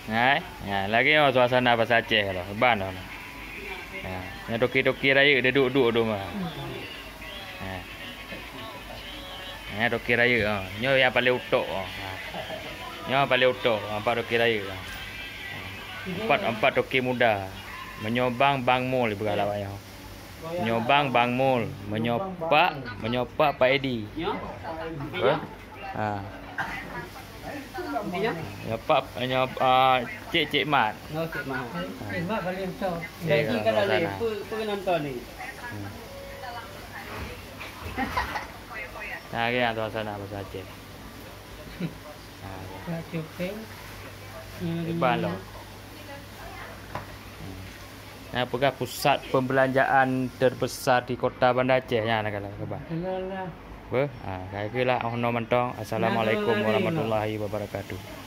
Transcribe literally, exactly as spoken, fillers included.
Hai, ha, lagèe nyoe suasana basa Aceh lom, ban lom. Ha, nyoe toke-toke rayeuk duek-duek dum. Ha. Ha, toke rayeuk, ha. Nyoe nyang paleng utok, ha. Nyoe paleng utok, ha, empat toke rayeuk, ha. Empat, empat toke muda. Meunyoe bang, bang mul ipeugah lawak nyoe. Meunyoe bang, bang mul. Meunyoe pak, meunyoe pak, pak Edi. Nyoe? Apa? Ha. Intinya? Nyoe pak, nyoe, ah, cek, cek mat. Oh, cek mat. Ha. Cek mat paling top. Jadi kalau suasana. Lagi, apa, apa nonton ni? Hmm. Nah, lagèe nyan suasana basa Aceh. Ha, ya. Pak Cupeng. Hebat loh. Hmm. Nah, peugah pusat pembelanjaan terbesar di kota Banda Aceh nyan, nah, kalau, coba. Alah, alah. Apa? Ha, kaya keulah, oh, no mantong. Assalamualaikum warahmatullahi wabarakatuh.